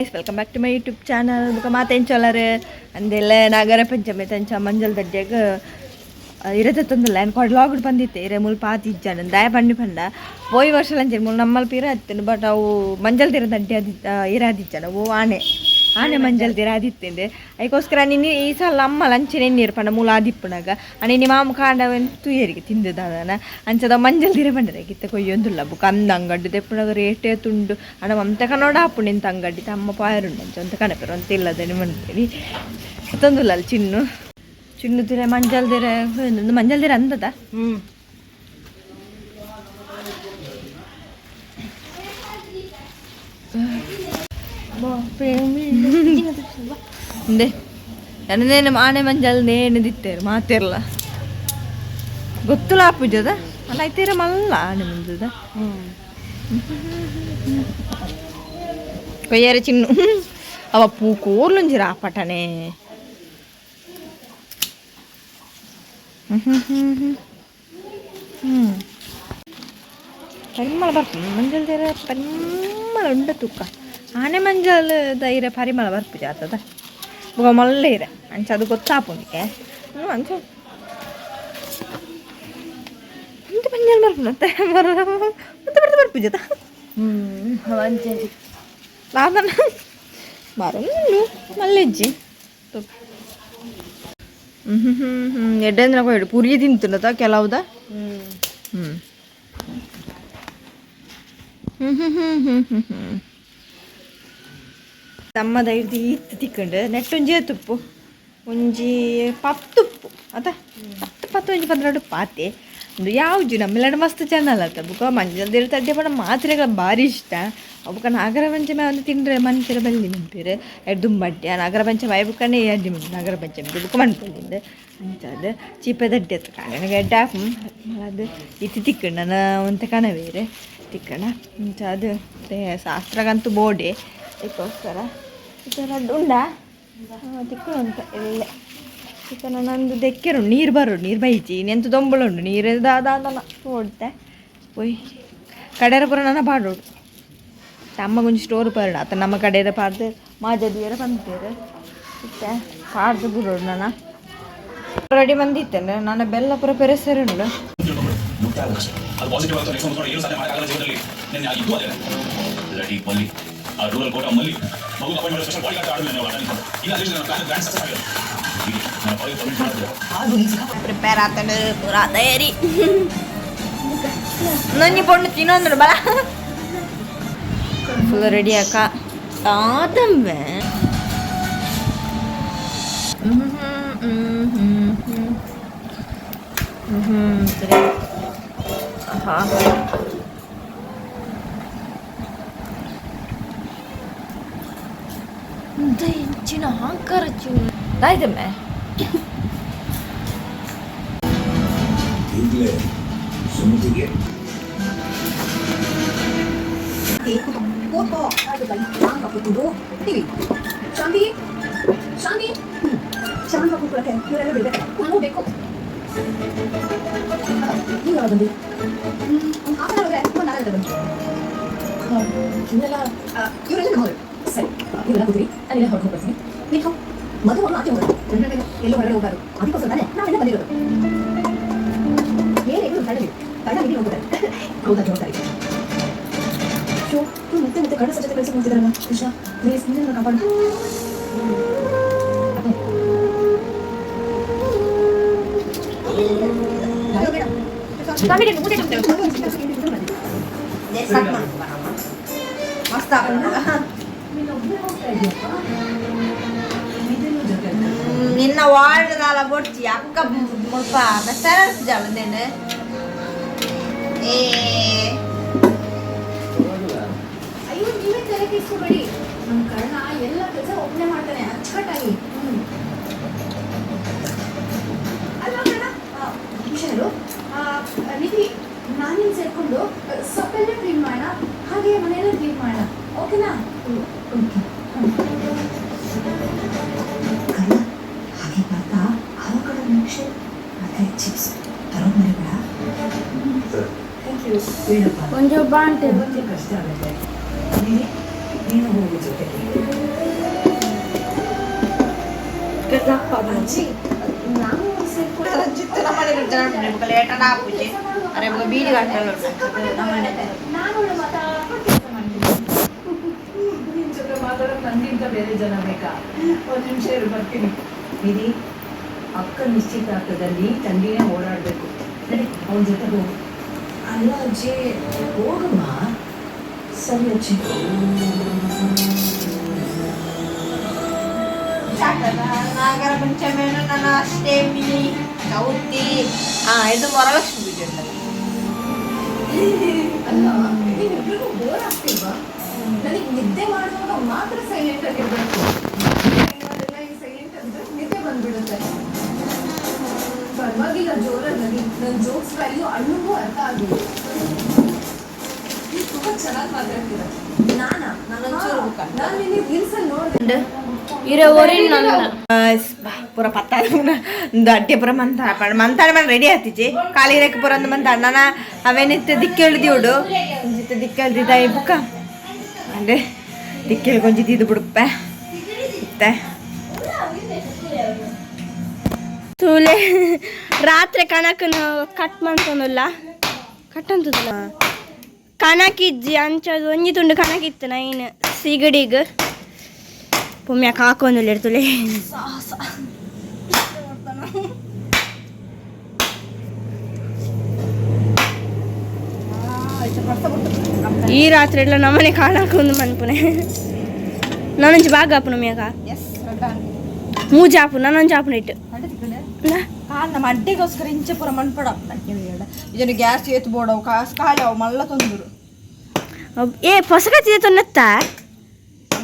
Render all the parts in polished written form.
Welcome back to my YouTube channel. ಬೊಕ ಮಾತೆಂಚೊಲರ್ ಅಂದೆಲ್ಲ ನಾಗರ ಪಂಚಮಿ ತಂಚ ಮಂಜಲ್ ದಡ್ಡ್ಯಾಗ ಇರತೆ ತಂದಿಲ್ಲ ಏನು ಕೊಡ್ಲಾಗುಡ್ ಬಂದಿತ್ತೆ ಇರೆ ಮುಲ್ಪ ಆತ್ ಇಜ್ಜಾಂಡ್ ದಾಯ ಪಂಡಿ ಪಂಡ ಪೋಯಿ ವರ್ಷಲಂಚೆ ಮುಲ್ ನಮ್ಮಲ್ ಪಿರ ಅತ್ತುಂಡು ಬಟ್ ಅವು ಮಂಜಲ್ ತೀರ ದಡ್ಡೆ ಇರಾದಿಜ್ಜಾಂಡ್ ಅವು ಆಣೆ ಆಣೆ ಮಂಜಲ್ ತೀರ ಆದಿತ್ತಿಂಡು ಐಕೋಸ್ಕರ ನಿನ್ನೆ ಈ ಸಲ ಅಮ್ಮ ಲಂಚನೆ ಎಣ್ಣೀರು ಪಂಡ ಮೂಲ ಆದಿಪ್ಪುನಾಗ ಅಣೆ ನಿಮ್ಮ ಮಾಮ ಕಾಂಡವನ್ ತುಯರಿಗೆ ತಿಂದದಾದನ ಅಂಚದ ಮಂಜಲ್ ತೀರ ಪಂಡರೆ ಕಿತ್ತ ಕೊಯ್ಯೊಂದುಲ್ಲ ಬುಕ್ಕ ಅಂದ ಅಂಗಡಿ ದೆಪ್ಪುನಾಗ ರೇಟೇ ತುಂಡು ಅಣ್ಣ ಒಂತೆ ಕನ್ನಡ ಆಪುಂಡು ಇಂತ ಅಂಗಡಿ ತಮ್ಮ ಪಾಯರುಂಡು ಅಂಚ ಒಂತೆ ಕನಪೆರ್ ಒಂತೆ ಇಲ್ಲದನೆ ಮನ್ಪೇರಿ ತಂದುಲ್ಲ ಅಲ್ಲಿ ಚಿನ್ನು ಚಿನ್ನು ತಿರೆ ಮಂಜಲ್ ತಿರೆ ಮಂಜಲ್ ತಿರೆ ಅಂದದ. ಇಂದೆ ನನದೇನು ಆಣೆ ಮಂಜಲ್ ನೇಣು ದಿತ್ತೇರು ಮಾತಿರ್ಲ ಗೊತ್ತುಲ ಆಪುಜದ ಅಲ್ಲ ಐತೀರ ಮಲ್ಲ ಆಣೆ ಮಂಜದ ಕೊಯ್ಯಾರ ಚಿನ್ನು ಅವ ಪೂ ಕೋರ್ಲುಂಜಿರ ಆಪಟನೆ. ಪರಿಮಳ ಬರ್ಪುಂಡು ಮಂಜಲ್ ತೀರ ಪರಿಮಳ ಉಂಡ ತೂಕ ಆನೆ ಮಂಜಲ್ ದ ಇರೆ ಪರಿಮಳ ಬರ್ಪುಜಿ ಆತದ ಬೊಕ ಮಲ್ಲ ಇರೆ ಅಂಚ ಅದು ಗೊತ್ತಾಪುಂಡಿಗೆ ಅಂಚ ಇಂತ ಮಂಜಲ್ ಬರ್ಪುಂಡು ಮತ್ತೆ ಬರ್ತ ಬರ್ಪುಜದ. ಅಂಚನೆ. ದಾದನ ಬರೊಂದುಂಡು ಮಲ್ಲೆಜ್ಜಿ ಹ್ಞೂ ಹ್ಞೂ ಹ್ಞೂ ಹ್ಞೂ ಎಡ್ಡೆಂದ್ರ ಕೊಯ್ಡು ಪುರಿ ತಿಂತುಂಡತ ಕೆಲವುದ. ಹ್ಞೂ ಹ್ಞೂ ಹ್ಞೂ ಹ್ಞೂ ಹ್ಞೂ ಹ್ಞೂ ಹ್ಞೂ ತಮ್ಮದ ಹಿಡ್ದು ಇತ್ತು ತಿಕ್ಕಂಡು ನೆಟ್ ಒಂಜಿ ತುಪ್ಪು ಒಂಜಿ ಪತ್ತುಪ್ಪು ಅತ ಪತ್ತು ಪತ್ತು ಒಂಜಿ ಪಂದ್ರಡು ಪಾತೆ ಒಂದು ಯಾವ್ಜು ನಮ್ಮೆಲ್ಲಡ ಮಸ್ತ್ ಚೆನ್ನಲ್ಲ ಅತ್ತ ಬುಕ್ಕ ಮಂಜಲ್ ದೇವ್ರ ತಡ್ಡೆ ಪಂಡ ಮಾತ್ರೆಗಳ ಭಾರಿ ಇಷ್ಟ. ಬುಕ್ಕ ನಾಗರ ಪಂಚಮಿ ಒಂದು ತಿಂಡ್ರೆ ಮನ್ಪೆರ ಬಲ್ಲಿ ಮನ್ಪೇರು ಎಡ್ ದುಂಬಡ್ಡೆ ನಾಗರ ಪಂಚಮಿ ಆಯ್ ಬುಕ್ಕನೇ ಅಡ್ಡಿ ಮನ್ಪು ನಾಗರ ಪಂಚಮಿ ಬುಕ್ಕ ಮನ್ಪೊಲಿಂದು ಅಂಚಾದ್ ಚೀಪೆ ದಡ್ಡೆ ಅತ್ತ ಕಾರಣಗೆ ಎಡ್ಡೆ ಅದು ಇತ್ತಿ ತಿಕ್ಕಂಡು ನನ್ನ ಒಂತೆ ಕನವೇರು ತಿಕ್ಕಣ ಅಂಚಾದ್ ಶಾಸ್ತ್ರಗಂತೂ ಬೋಡೆ ಅದಕ್ಕೋಸ್ಕರ ಈ ಥರದ್ದು ಉಂಡಾ ತಿಕ್ಕುಂಡು ಅಂತ ಇಲ್ಲ ಚಿಕನ್ ನಂದು ದೆಕ್ಕೆರು ನೀರು ಬರೋಡು ನೀರು ಬೈಚಿ ನೆಂತು ದೊಂಬಳ ಉಂಡು ನೀರು ದಾದಾದನ ಓಡ್ತೆ ಪೋಯ್ ಕಡೆರ ಪೂರ ನನ್ನ ಪಾಡೋಡು ತಮ್ಮ ಒಂಜಿ ಸ್ಟೋರ್ ಪಾಡ ಅತ್ತ ನಮ್ಮ ಕಡೆಯರ ಪಾಡ್ದು ಮಾಜದಿಯರ ಪಂತೇರು ಇತ್ತೆ ಪಾಡ್ದು ಬಿಡೋಡು ನನ್ನ ರೆಡಿ ಬಂದಿತ್ತೇನೆ ನನ್ನ ಬೆಲ್ಲ ಪೂರ ಪೆರೆಸರುಂಡು. ಅದು ಪಾಸಿಟಿವ್ ಆಗುತ್ತೆ. ನೆಕ್ಸ್ಟ್ ನೋಡಿ, ಏನು ಸಾಧನೆ ಮಾಡೋಕ್ಕಾಗಲ್ಲ ಜೀವನದಲ್ಲಿ. ನಿನ್ನೆ ಆಗಿದ್ದು ಅದೇ ಲಡಿ ಮಲ್ಲಿ, ಆ ರೂರಲ್ ಕೋಟ ಮಲ್ಲಿ ಮಗು ಅಪಾಯಿಂಟ್ ಮಾಡೋ ಸ್ಪೆಷಲ್ ಬಾಡಿ ಗಾರ್ಡ್ ಆಡೋದು ನಾವು ಅದಾನಿ. ಇಲ್ಲ, ಅಟ್ಲೀಸ್ಟ್ ನನ್ನ ಪ್ಲಾನ್ ಗ್ರ್ಯಾಂಡ್ ಸಕ್ಸಸ್ ಆಗಿದೆ. ಹೀಗೆ ನನ್ನ ಕಾಲೇಜ್ ಪರ್ಮಿಟ್ ಮಾಡಿದ್ರೆ ಪ್ರಿಪೇರ್ ಆತಂಡು ಪೂರಾ ತಯಾರಿ ನೊಂಜಿ ಪೊಣ್ಣು ತಿನ್ನೊಂದು ಬಲ ಫುಲ್ ರೆಡಿ ಅಕ್ಕ ತಾತಂಬೆ. ಸರಿ. ಆಹಾ ಇಂಚಿನ ಹಾಕರ ಚಿನ್ನ ದಾಯ್ತಮ್ಮೆ. ಈಗಲೇ ಸುಮತಿಗೆ ಶಾಂತಿ ಶಾಂತಿ ಶಾಂತಿ ಕೂತ್ಕೊಳ್ಳಕ್ಕೆ ಇವರೆಲ್ಲ ಬಿಡ್ಬೇಕು ನಾನು ಬೇಕು. ನೀವು ಯಾವಾಗ ಬಂದಿ? ಒಂದು ಹಾಫ್ ಅನ್ ಅವರ್ ಹೋದ್ರೆ ಒಂದು ನಾಲ್ಕು ಬಂದು ಇವರೆಲ್ಲ ಇವರೆಲ್ಲ ನಮ್ಮವರು. ಸರಿ, ಇವರೆಲ್ಲ ಕೂತ್ರಿ, ನಾನೆಲ್ಲ ಹೊರಗೆ ಹೋಗ್ಬರ್ತೀನಿ. ನೀವು ಮಧು ಮಗಳು ಆಚೆ ಹೋಗೋದು ಎಲ್ಲೋ ಹೊರಗಡೆ ಹೋಗ್ಬಾರ್ದು. ಅದಕ್ಕೋಸ್ಕರ ತಾನೇ ನಾವೆಲ್ಲ ಬಂದಿರೋದು. ಏನೇ ಇದ್ರು ಕಳ್ಳ ಕಳ್ಳ ಇಲ್ಲಿ ಹೋಗ್ತಾರೆ. ಹೌದಾ? ಜವಾಬ್ದಾರಿ ಶೋ ಇವ್ರು ಮತ್ತೆ ಮತ್ತೆ ಕಳ್ಳ ಜೊತೆ ಕೆಲಸ ಮಾಡ್ತಿದಾರಲ್ಲ. ಕೃಷ್ಣ, ಪ್ಲೀಸ್ ನಿನ್ನ ಕಾಪಾಡು. ಮಸ್ತ್ ನಿನ್ನ ವಾರ್ಡ್ ದಾಲ ಬೊಡ್ಚಿ ಅಕ್ಕ ಮುಲ್ಪ ಬೆಸ್ತಾರ ಜಾಲದೇನೆ ಏ. ಅಯ್ಯೋ, ನೀವೇ ತಲೆ ಕೆಡಿಸ್ಕೋಬೇಡಿ. ನಮ್ಮ ಕರ್ಣ ಎಲ್ಲ ಕೆಲಸ ಒಬ್ಬನೇ ಮಾಡ್ತಾನೆ ಅಚ್ಚುಕಟ್ಟಾಗಿ. ಅಲ್ವಾ ಕರ್ಣ? ಹುಷಾರು. ನಿಧಿ, ನಾನಿನ್ ಸೇರ್ಕೊಂಡು ಸೊಪ್ಪೆಲ್ಲ ಕ್ಲೀನ್ ಮಾಡೋಣ, ಹಾಗೆ ಮನೆಯೆಲ್ಲ ಕ್ಲೀನ್ ಮಾಡೋಣ, ಓಕೆನಾ? ಓಕೆ. ಕರ್ಣ, ಹಾಗೆ ಬರ್ತಾ ಅವಕಾಡೋ ಮಿಲ್ಕ್ ಶೇಕ್ ಮತ್ತೆ ಚಿಪ್ಸ್ ತರೋದು ಮರಿಬೇಡ. Thank you. ಬೇಡಪ್ಪ. ಒಂಜಿ ಬಾಂಟೆ. ಮತ್ತೆ ಕಷ್ಟ ಆಗುತ್ತೆ. ನೀನು ಹೋಗು ಜೊತೆಗೆ. ನಿನ್ ಜೊತೆ ಮಾತಾಡೋಕೆ ನನಗಿಂತ ಬೇರೆ ಜನ ಬೇಕಾ? ಒಂದು ನಿಮಿಷ ಇರು, ಬರ್ತೀನಿ. ವಿಧಿ ಅಕ್ಕ ನಿಶ್ಚಿತಾರ್ಥದಲ್ಲಿ ತಂಗಿನೇ ಓಡಾಡಬೇಕು. ನಡಿ, ಅವನ ಜೊತೆ ಹೋಗು. ಅಲ್ಲ ಅಜ್ಜಿ, ಹೋಗಮ್ಮ. ಸರಿ ಅಜ್ಜಿ. ನಾಗರ ಪಂಚಮಿ, ನನ್ನ ಅಷ್ಟಮಿ, ಚೌತಿ, ಇದು ವರಲಕ್ಷ್ಮಿ ಪೂಜೆ ಉಂಟಲ್ಲ. ಅಲ್ಲ, ನಿಮ್ಮಿಬ್ರಿಗೂ ಬೋರ್ ಆಗ್ತಿಲ್ವಾ? ನನಗೆ ನಿದ್ದೆ ಮಾಡುವಾಗ ಮಾತ್ರ ಸೈಲೆಂಟ್ ಆಗಿರ್ಬೇಕು. ಸೈಲೆಂಟ್ ಅಂದ್ರೆ ನಿದ್ದೆ ಬಂದ್ಬಿಡುತ್ತೆ. ಪರವಾಗಿಲ್ಲ, ಜೋರಾಗಿ ನಗಿ. ನನ್ನ ಜೋಕ್ಸ್ ವ್ಯಾಲ್ಯೂ ಅಣ್ಣಗೂ ಅರ್ಥ ಆಗಿಲ್ಲ. ನೀವು ತುಂಬಾ ಚೆನ್ನಾಗಿ ಮಾತಾಡ್ತೀರ. ನಾನಾ? ನಾನೊಂಚೂರು ಬುಕ್ಕ. ನಾನು ನಿನ್ನೆ ರೀಲ್ಸ್ ಅಲ್ಲಿ ನೋಡಿದೆ. ಇರೋ ಒರಿನ್ ನನ್ನ. ಪೂರ ಪತ್ತ ಒಂದು ಅಡ್ಡೆ ಪೂರ ಮಂತ ಮಂತಾಡ ಮನೆ ರೆಡಿ ಆತಿಜಿ. ಖಾಲಿ ರೇಖ ಪೂರ ಒಂದು ಮಂತ ಅಣ್ಣನ ಅವೇನಿತ್ತು ದಿಕ್ಕೇಳ್ದಿউಡು ಒಂಜಿತ್ತು ದಿಕ್ಕೇಳ್ದಿದ್ದ ಈ ಬುಕ್ಕ ಅಂದ್ರೆ ದಿಕ್ಕೇಳಿ ಕೊಂಚಿ ಇದು ಬಿಡುಪ್ಪೆ ಇತ್ತೆ. ತೂಲೆ, ರಾತ್ರಿ ಕಣಕನು ಕಟ್ ಮಂತೊಂದುಲ್ಲ, ಕಟ್ ಅಂತದಲ್ಲ ಕಣಕಿಜ್ಜಿ ಅಂಚದು ಒಂಜಿ ತುಂಡು ಕಣಕಿತ್ತು ನೈನ್ ಸಿಗಡಿಗ್ ಪುಣ್ಯ ಕಾಕೊಂದುಲ್ಲ ತುಲೆ. ಈ ರಾತ್ರಿ ಎಲ್ಲ ನಮ್ಮನೆ ಕಾಣಾಕೊಂದು ಮನ್ಪುನೆ. ನಾನೊಂಜಿ ಬಾಗ ಆಪುನ ಮ್ಯಾಗ. ಎಸ್. ಮೂಜಾಪು, ನಾನೊಂಜಿ ಆಪುನ ಇಟ್ಟು. ಕಾಲ್ ನಮ್ಮ ಅಡ್ಡೆಗೋಸ್ಕರ ಇಂಚೆ ಪೂರ ಮನ್ಪಡ. ಇದನ್ನು ಗ್ಯಾಸ್ ಏತ್ ಬೋಡವು, ಕಾಸು ಖಾಲಿ ಅವು ಮಲ್ಲ ತೊಂದರು. ಏ, ಪೊಸಕತ್ತಿದೆ ತೊನ್ನತ್ತ.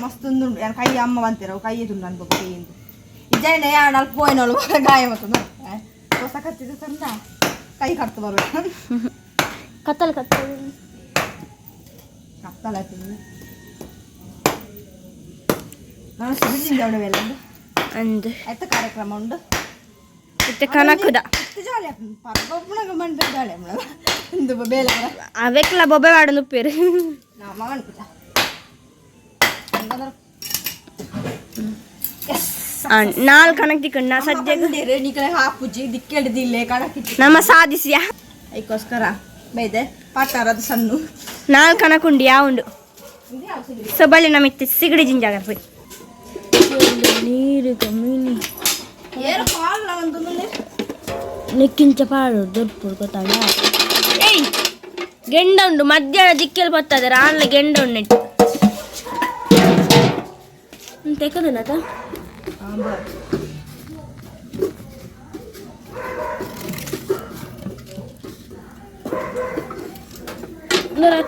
ಮಸ್ತ್ ಉಂಡು. ಕೈ ಅಮ್ಮ ಬಂತೀರ, ಕೈ ತುಂಡು ಅನ್ಬೇಕು ಕೈಯಿಂದ. ಇಜಾಯ್ನ ಯಾ ಅಲ್ಪ ಪೋಯಿನೋಳು ಗಾಯ ಮತ್ತು ಹೊಸ ಕತ್ತಿದ ತಂದ ಕೈ ಕಟ್ತು ಬರ್ಬೇಕು. ಕತ್ತಲ್ ಕತ್ತಲ್. ಕತ್ತಲಾಗ್ತದೆ. ನಾನು ಸುಬಿಜಿಂದ ಅವಡವೆಲ್ಲ. ಅಂದ್. ಆಯ್ತು, ಕಾರ್ಯಕ್ರಮ ಉಂಡು. ಇತ್ತೆ ಕನಕುದ. ಇತ್ತು ಜಾಲಿ ಪರ್ಬ ಮಂಡ ಜಾಲಿ ಇಂದು ಬೇಲೆ. ಅವೆಕ್ಲ ಬೊಬ್ಬೆ ವಾಡೊಂದು ಉಪ್ಪೇರು. ನಮ್ಮ ಮನ್ಪುಜ ಹಂಗಂದ್ರೆ ಎಸ್. ನಾಲ್ ಕಣಕ್ ತಿಕ್ಕಂಡು ನಾ ಸದ್ಯ. ನೀಕಲೆ ಹಾಪುಜಿ ದಿಕ್ಕೆಡ್ದಿಲ್ಲೆ ಕಣಕಿತ್ತು. ನಮ್ಮ ಸಾಧಿಸಿಯ. ಅದಕ್ಕೋಸ್ಕರ ಬೈದೆ ಪಾಟಾರದು ಸಣ್ಣ. ನಾಲ್ ಕಣಕುಂಡು ಯಾವುಂಡು ಸೊಬಳಿ ನಮ್ಮ ಇತ್ತೆ ಸಿಗಡಿ ಜಿಂಜಾಗ ಪೋಯ್ ನೀರು ಕಮ್ಮಿನಿ. ಏರು ಕಾಲ್ ಒಂದು. ನೆಕ್ಕಿಂಚ ಪಾಡು ದೊಡ್ಡ ಗೊತ್ತಾಗ. ಏಯ್, ಗೆಂಡ ಉಂಡು. ಮಧ್ಯಾಹ್ನ ದಿಕ್ಕೆಲ್ ಬರ್ತದೆ ರಾನ್ಲ ಗೆಂಡ ಉಂಡು ನೆಟ್ಟು ತೆಕ್ಕದಲ್ಲ.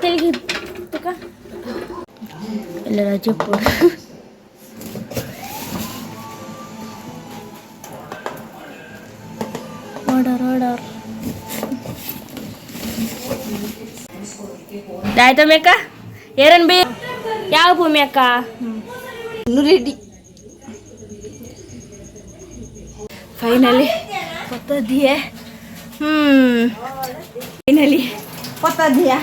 ತೆಲಿಗೆ ತಕ ಎಲ್ಲ ರಜೆ. Order order. ಆಯ್ತಾ ಮೇಕ? ಏರನ್ ಬಿ ಯಾವ ಭೂಮಿ ಅಕ್ಕ? ರೆಡಿ. ಫೈನಲಿ ಪತ್ತದಿಯೇ. ಫೈನಲಿ ಪತ್ತದಿಯಾ.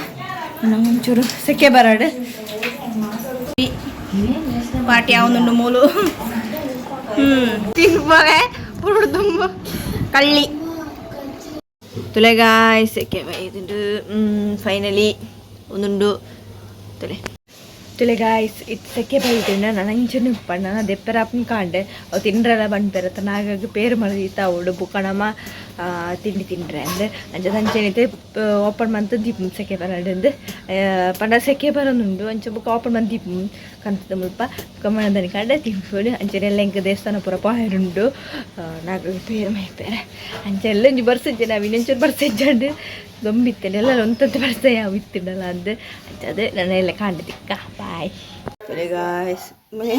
ಒಂಚೂರು ಸೆಕೆ ಬರಾಡು. ಪಾರ್ಟಿ ಯಾವೊಂದುಂಡು ಮೂಲು. ತಿನ್ಪರೆ ಪುರುಡು ತುಂಬ ಕಳ್ಳಿ ತುಲೆಗಾಯ್ ಸೆಕೆ ಬೈದುಂಡು. ಫೈನಲಿ ಒಂದುಂಡು ತುಲೆ. ತುಲೆ ಗಾಯ್ಸ್, ಇದು ಸೆಕೆ ಬೈದುಂಡು. ನಾನು ಅಂಚನೆ ಉಪ್ಪಣ್ಣ ದೆಪ್ಪರ ಅಪ್ಪನ ಕಾಂಡೆ ಅವು ತಿಂಡ್ರಲ್ಲ ಬಂಡ್ಪೆರ ನಾಗಾಗ ಪೇರು ಮಳದೀತ ಅವಳು ಬುಕ್ಕಣಮ್ಮ ತಿಂಡಿ ತಿಂಡ್ರೆ ಅಂದ್ರೆ ಅಂಚ ಅಂಚೆನೈತೆ. ಓಪನ್ ಮಂತ್ ದೀಪ ಸೆಕೆ ಬರಡಂದು ಪಂಡ ಸೆಕೆ ಬರೋನುಂಡು. ಅಂಚ ಬುಕ್ಕ ಓಪನ್ ಮಂತ್ ದೀಪ ಕಂತದ ಮುಲ್ಪ ಕಮ್ಮಣದನಿ ಕಂಡೆ ತಿಂಪುಡು. ಅಂಚನೆ ಎಲ್ಲ ಎಂಕ ದೇವಸ್ಥಾನ ಪೂರ ಪಾಯರುಂಡು. ನಾಗ ಪೇರು ಮೈಪೇರೆ ಅಂಚ ಎಲ್ಲ ಒಂಜಿ ಬರ್ಸಂಚೆ ನಾವು ಇನ್ನೊಂಚೂರು ಬರ್ಸಂಚಂಡು ದೊಂಬಿತ್ತೇನೆ ಎಲ್ಲ ಒಂತಂತ ಬರ್ಸ ಯಾವ ಇತ್ತಿಡಲ್ಲ ಅಂದ್. ಅಂಚ ಅದೇ ನನ್ನ ಎಲ್ಲ ಕಾಂಡೆ ತಿಕ್ಕ. Bye guys.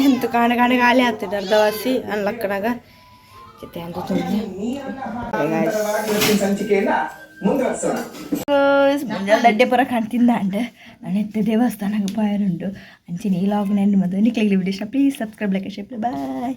ಎಂತ ಕಾಣ ಕಾಣ ಖಾಲಿ ಆಗ್ತದೆ ಅರ್ಧವಾಸಿ ಅನ್ಲಕ್ಕನಾಗ ಚಿತ್ತೆ ಅಂತ ತುಂಬಿದೆ. ಇವತ್ತಿನ ಸಂಚಿಕೆಯನ್ನ ಮುಂದುವರಿಸೋಣ. ಮುಂಜಾನೆ ದಡ್ಡೆ ಪೂರ ಕಾಣ್ತಿಂದ ಅಂಡ್ ನಾನು ಎತ್ತೆ ದೇವಸ್ಥಾನಕ್ಕೆ ಪಾಯರುಂಡು. ಅಂಚಿನ ಈ ಲಾಗ್ ನೆಂಡು ಮತ್ತು ನಿಕ್ಲಿಗೆ video please subscribe, like, share. Bye.